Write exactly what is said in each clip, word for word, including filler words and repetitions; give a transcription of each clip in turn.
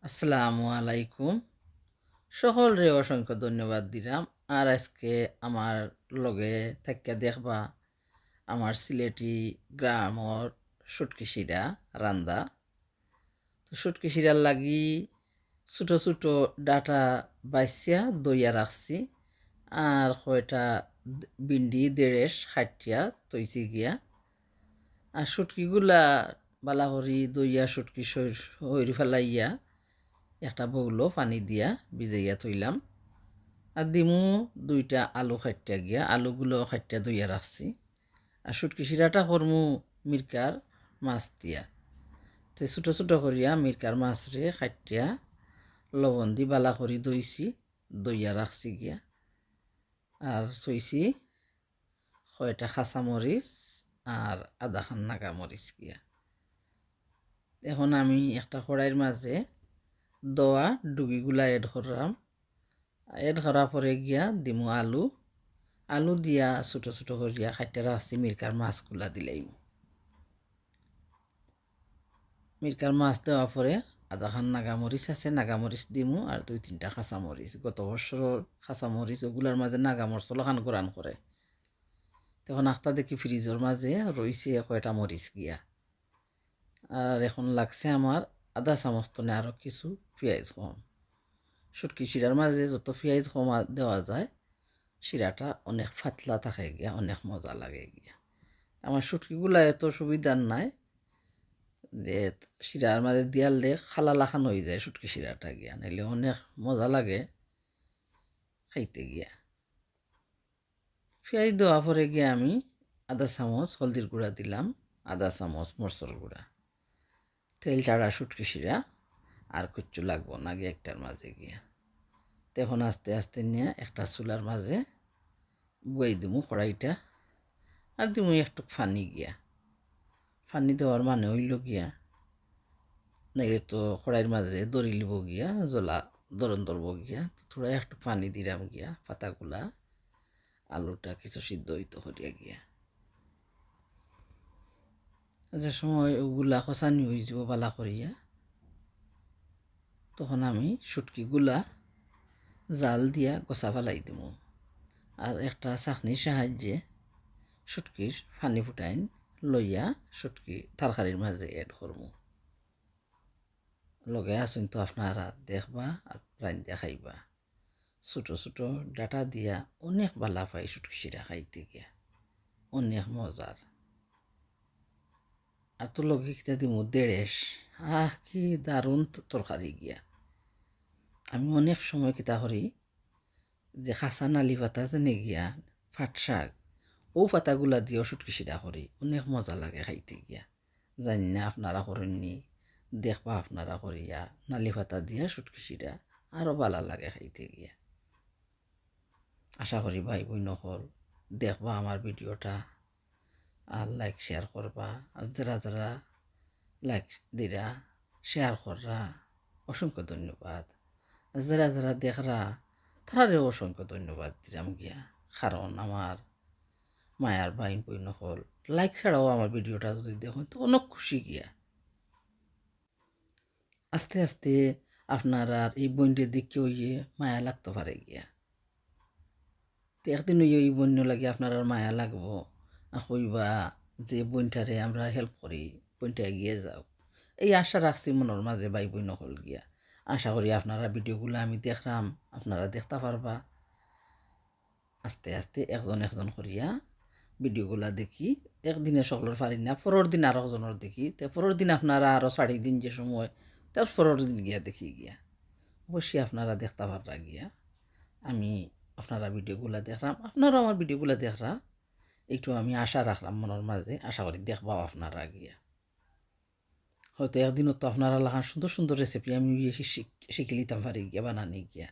আসসালামু আলাইকুম। সকলরে অসংখ্য ধন্যবাদ দিলাম। আর আজকে আমার লগে থাকিয়া দেখবা আমার সিলেটি গ্রামর শুটকি শিরা রান্দা। তো শুটকি শিরার লাগি ছোটো ছোটো ডাটা বাইছিয়া ধইয়া রাখছি, আর কয়টা ভিন্ডি দেড়েশ কাটিয়া থইছি গিয়া। আর শুটকিগুলা বালা করি ধইয়া শুটকি সই-, সইর ফালাইয়া একটা বাউলো পানি দিয়া ভিজাইয়া থইলাম। আর দিমু দুইটা আলু কাটিয়া গিয়া, আলুগুলো কাটিয়া ধইয়া রাখছি। আর শুটকি শিরাটা করমু মিরকার মাছ দিয়া। তে ছোটো ছোটো করিয়া মিরকার মাছরে কাটিয়া লবণ দি বালা করি ধইছি, ধইয়া রাখছি গিয়া। আর থইছি কয়টা কাঁচামরিচ আর আধাখান নাগামরিচ গিয়া। এখন আমি একটা কড়াইর মাঝে ধোয়া ডুগিগুলা add করলাম। Add করার পরে গিয়া দিমু আলু। আলু দিয়া ছোটো ছোটো করিয়া কাটিয়া রাখছি মিরকার মাছগুলা দিলাইমু। মিরকার মাছ দেওয়ার পরে আধাখান নাগামরিচ আছে, নাগামরিচ দিমু, আর দুই তিনটা কাঁচামরিচ। গত বছরর কাঁচামরিচ ওগুলার মাঝে নাগামরিচ ওলাখান গরান করে। তখন আখতা দেখি ফ্রিজর মাঝে রইছে কয়টা মরিচ গিয়া। আর এখন লাগছে আমার আধা চামচ তনে আরও কিছু পিয়াইজ কম। শুটকি শিরার মাঝে যত পিয়াইজ কম আ-, দেওয়া যায়, শিরাটা অনেক পাতলা থাকে গিয়া, অনেক মজা লাগে গিয়া। আমার শুটকিগুলা এত সুবিধার নাই, যে শিরার মাঝে দিয়ালে খালা লাখান অইযায় শুটকি শিরাটা গিয়া, নাইলে অনেক মজা লাগে খাইতে গিয়া। পিয়াইজ দেওয়ার পরে গিয়া আমি আধা চামচ হলদির গুঁড়া দিলাম, আধা চামচ মরচর গুঁড়া, তেল ছাড়া শুটকি শিরা, আর কিচ্ছু লাগবো না গিয়া একটার মাঝে গিয়া। তে এখন আস্তে আস্তে নিয়া একটা চুলার মাঝে বওয়াই দিমু কড়াইটা, আর দিমু একটুক পানি গিয়া। পানি দেওয়ার মানে অইলো গিয়া, নাইলে তো কড়াইর মাঝে ধরিলিবো গিয়া, জ্বলা ধরন ধরবো গিয়া। তো থুড়া একটুক পানি দিলাম গিয়া, পাতাগুলা, আলুটা কিছু সিদ্ধ অইতো করিয়া গিয়া। যে সময় ওগুলা কষানি অইযিবো বালা করিয়া, তখন আমি শুটকিগুলা জাল দিয়া গছা ফালাই দিমু। আর একটা ছাকনির সাহায্যে শুটকির পানি ফুটাইন লইয়া শুটকি তরকারির মাঝে add করমু। লগে আছইন তো আপনারা দেখবা আর রান্দিয়া খাইবা। ছোটো ছোটো ডাটা দিয়া অনেক বালা পাই শুটকি শিরা খাইতে গিয়া, অনেক মজার। আর তো লগে কিতা দিমু, দেড়েশ। আহ, কি দারুণ ত-, তরকারি গিয়া। আমি অনেক সময় কিতা করি, যে কাঁচা নালি পাতা যেনে গিয়া, পাট শাক, ও পাতাগুলা দিয়াও শুটকি শিরা করি, অনেক মজা লাগে খাইতে গিয়া। জানি না আপনারা করইননি, দেখবা আপনারা করিয়া, নালি পাতা দিয়া শুটকি শিরা আরও বালা লাগে খাইতে গিয়া। আশা করি ভাই বইন অকল দেখবা আমার ভিডিওটা, আর like share করবা, আর যারা যারা like দিরা, share কররা, অসংখ্য ধন্যবাদ। আর যারা যারা দেখরা, তারারেও অসংখ্য ধন্যবাদ দিলাম গিয়া, কারণ আমার মায়ার ভাই বইন অকল like ছাড়াও আমার ভিডিওটা যদি দেখইন তো অনেক খুশি গিয়া। আস্তে আস্তে আপনারার এই বইনরে দেখিয়া অইয়া মায়া লাগতো পারে গিয়া। তে একদিন অইয়া এই বইনর লাগি আপনারার মায়া লাগবো, আর কইবা যে বইনটারে আমরা help করি, বইনটা এগিয়ে যাউক। এই আশা রাখছি মনর মাঝে ভাই বইন অকল গিয়া। আশা করি আপনারা ভিডিওগুলা আমি দেখরাম, আপনারা দেখতা পারবা। আস্তে আস্তে একজন একজন করিয়া ভিডিওগুলা দেখি, একদিনে সকলর পারি না, পরর দিন আরো একজনর দেখি, তে পরর দিন আপনারা আরো চারি দিন যে সময়, তার পরর দিন গিয়া দেখি গিয়া। অবশ্যই আপনারা দেখতা পাররা গিয়া। আমি আপনারা ভিডিওগুলা দেখরাম, আপনারাও আমার ভিডিওগুলা দেখরা, একটু আমি আশা রাখরাম মনর মাঝে, আশা করি দেখবাও আপনারা গিয়া। হয়তো একদিনও তো আপনারা লাখান সুন্দর সুন্দর recipe আমি ইয়ে শি-, শিখ-, শিখিলিতাম পারি গিয়া বানানি গিয়া।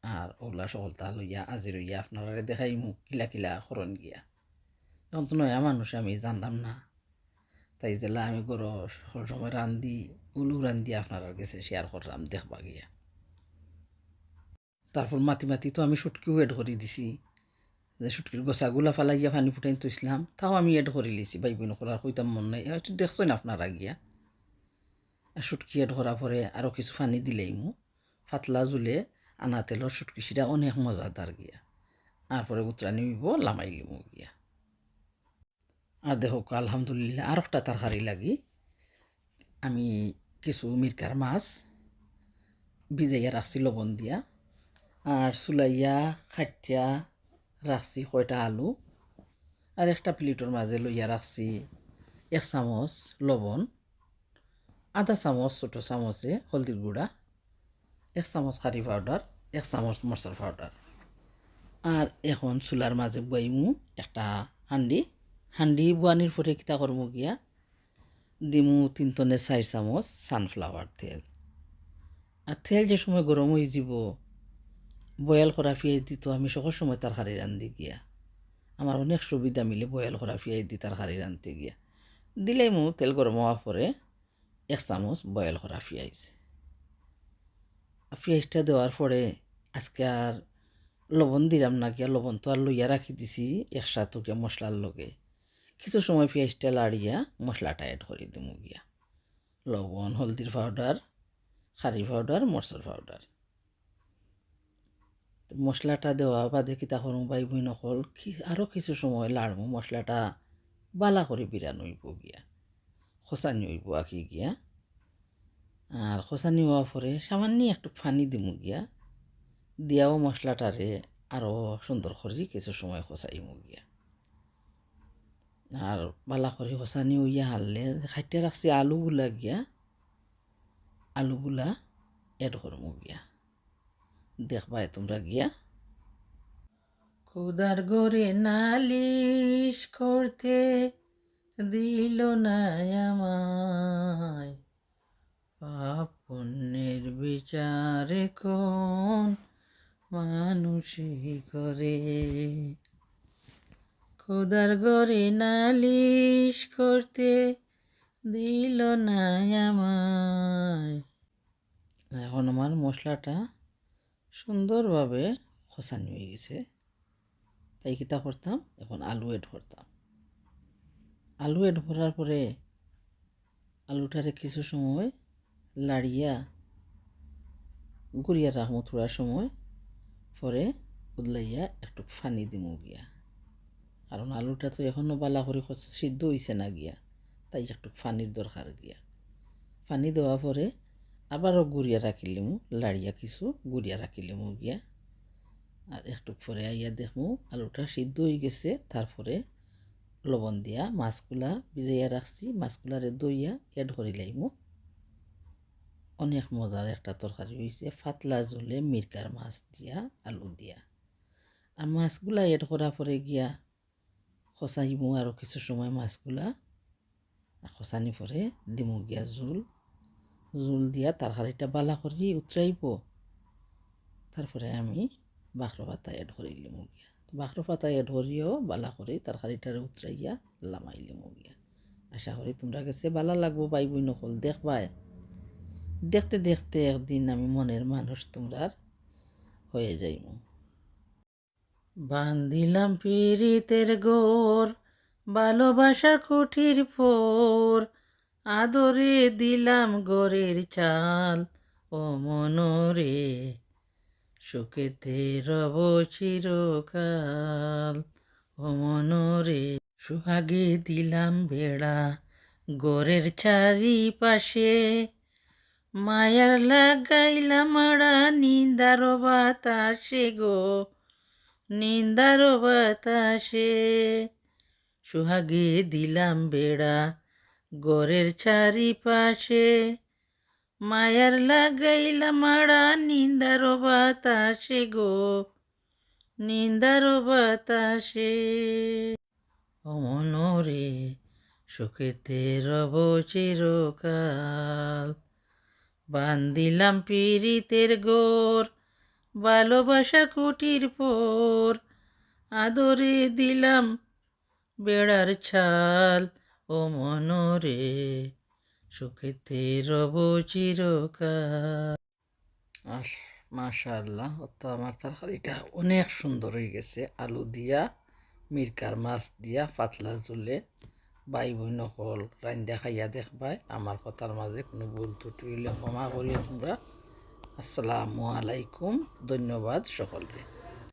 আর ওগুলা সকলতা লইয়া হাজির অইয়া আপনারারে দেখাইমু কিলা কিলা করইন গিয়া। এখন তো নয়া মানুষ, আমি জানলাম না। তাই যেলা আমি ঘরো সকল সময় রান্ধি, ওগুলাও রান্ধি আপনারার গেছে share কররাম, দেখবা গিয়া। তারপর মাতি মাতি তো আমি শুটকিও add করি দিছি, যে শুটকির গোছাগুলা ফালাইয়া পানি ফুটাইন থইছিলাম, তাও আমি add করি লিছি। ভাই বইন অকল আর কইতাম মন নাই, একটু দেখছইন আপনারা গিয়া। আর শুটকি add করার পরে আরও কিছু পানি দিলাইমু। পাতলা ঝুলে আনা তেলর শুটকি শিরা অনেক মজাদার গিয়া। আর পরে উতরানি অইবো, লামাইলিমু গিয়া। আর দেখো, আলহামদুলিল্লাহ, আর একটা তরকারি লাগি আমি কিছু মিরকার মাছ ভিজাইয়া রাখছি লবণ দিয়া, আর চুলাইয়া কাটিয়া রাখছি কয়টা আলু, আর একটা প্লেটর মাঝে লইয়া রাখছি এক চামচ লবণ, আধা চামচ ছোট চামচে হলদির গুঁড়া, এক চামচ কারি পাউডার, এক চামচ মরচর পাউডার। আর এখন চুলার মাঝে বইমু একটা হান্ডি। হান্ডি বওয়ানির পরে কিতা করমু গিয়া, দিমু তিন তনে চাইর চামচ সানফ্লাওয়ার তেল। আর তেল যে সময় গরম অইযিবো, বয়েল করা পিয়াইজ দি তো আমি সকল সময় তরকারি রান্ধি গিয়া। আমার অনেক সুবিধা মিলে বয়েল করা পিয়াইজ দি তরকারি রান্ধতে গিয়া। দিলাইমু তেল গরম অওয়ার পরে এক চামচ বয়েল করা পিয়াইজ। আর পিয়াইজটা দেওয়ার পরে আজকে আর লবণ দিরাম না গিয়া, লবণ তো আর লইয়া রাখি দিছি একসাথে গিয়া মশলার লগে। কিছু সময় পিয়াইজটা লাড়িয়া মশলাটা add করি দিমু গিয়া। লবণ, হলদির পাউডার, কারি পাউডার, মরচর পাউডার। তো মশলাটা দেওয়া বাদে কিতা করমু ভাই বইন অকল, কি-, আরও কিছু সময় লাড়মু, মশলাটা বালা করি বিরান অইবো গিয়া, খসানি অইবো আকি গিয়া। আর খসানি অওয়ার পরে সামান্য একটু পানি দিমু গিয়া, দিয়াও মশলাটারে আরও সুন্দর করি কিছু সময় খসাইমু গিয়া। আর বালা করি খসানি অইয়া হারলে কাটিয়া রাখছি আলুগুলা গিয়া, আলুগুলা add করমু গিয়া। দেখবায় তোমরা গিয়া। খুদার ঘরে নালিশ করতে দিল না আমায়, পাপ পুণ্যের বিচার কোন মানুষই করে। খুদার ঘরে নালিশ করতে দিল না আমায়। এখন আমার মশলাটা সুন্দরভাবে খসানি অইগেছে। তাই কিতা করতাম, এখন আলু add করতাম। আলু add করার পরে আলুটারে কিছু সময় লাড়িয়া গুড়িয়া রাখমু থুড়া সময়, পরে উদলাইয়া একটু পানি দিমু গিয়া, কারণ আলুটা তো এখনো বালা করি কষ-, সিদ্ধ অইছে না গিয়া, তাই একটু পানির দরকার গিয়া। পানি দেওয়া পরে আবারও গুড়িয়া রাখিলিমু, লাড়িয়া কিছু গুড়িয়া রাখিলিমু গিয়া। আর একটু পরে আইয়া দেখমু আলুটা সিদ্ধ অইগেছে, তারপরে লবণ দিয়া মাছগুলা ভিজাইয়া রাখছি, মাছগুলারে ধইয়া add করিলাইমু। অনেক মজার একটা তরকারি অইছে, পাতলা ঝুলে মিরকার মাছ দিয়া, আলু দিয়া। আর মাছগুলা add করার পরে গিয়া খসাইমু আরও কিছু সময় মাছগুলা। আর খসানি পরে দিমু গিয়া ঝুল। ঝুল দিয়া তরকারিটা বালা করি উতরাইবো। তারপরে আমি বাখরো পাতা add করিলিমু গিয়া। তো বাখরো পাতা add করিও বালা করি তরকারিটারে উতরাইয়া লামাইলিমু গিয়া। আশা করি তোমরা গেছে বালা লাগবো ভাই বইন অকল, দেখবায়। দেখতে দেখতে একদিন আমি মনের মানুষ তোমরার হয়ে যাইমু। বান্ধিলাম পিরিতের ঘর, ভালোবাসার কুটির পর, আদরে দিলাম ঘরের চাল, ও মনরে, সুখেতে রব চিরকাল, ও মনরে। সোহাগে দিলাম বেড়া ঘরের চারিপাশে, মায়ার লাগাইলাম আড়া নিন্দার বাতাসে গো, নিন্দার বাতাসে। সোহাগে দিলাম বেড়া ঘরের চারিপাশে, মায়ার লাগাইলাম আড়া নিন্দার বাতাসে গো, নিন্দার বাতাসে। ও মনরে, সুখেতে রব চিরকাল। বান্ধিলাম পিরিতের ঘর, ভালোবাসা কুটির পর, আদরে দিলাম বেড়ার চাল, ও মনরে, সুখেতে রব চিরকাল। আর মাশাআল্লাহ, অত আমার তরকারিটা অনেক সুন্দর অইগেছে। আলু দিয়া, মিরকার মাছ দিয়া, পাতলা ঝুলে, ভাই বইন অকল রাইন্দা খাইয়া দেখবায়। আমার কথার মাঝে কুনু ভুল ত্রুটি অইলে ক্ষমা করিও তুমরা। আসসালামু আলাইকুম, ধন্যবাদ সকলরে।